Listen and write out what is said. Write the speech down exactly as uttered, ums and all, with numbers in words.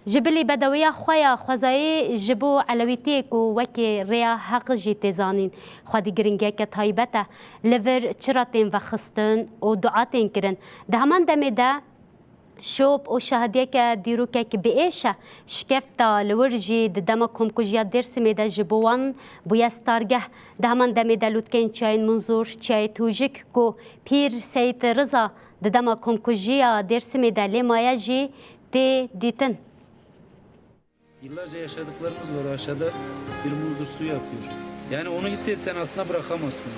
Ji bilî bedewiya xwe ya xwezayî ji bo elewîtiyê ku wekî rêya heq jî tê zanîn, xwedî giringiyeke taybet e. Li vir çira tên vexistin û dua tên kirin. Di heman demê de şop û şahidiyeke dîrokek bi êş e. Şikefta li wir jî di dema komkujiya Dêrsimê de ji bo wan bûye stargeh. Di heman demê de lûtkeyên çiyayên Munzûr, çiyayê Tûjik ku Pîr Seyîd Riza di dema komkujiya Dêrsimê de lê maye jî tê dîtin. Yıllarca yaşadıklarımız var o aşağıda, bir Munzur suyu akıyor. Yani onu hissetsen aslında bırakamazsın.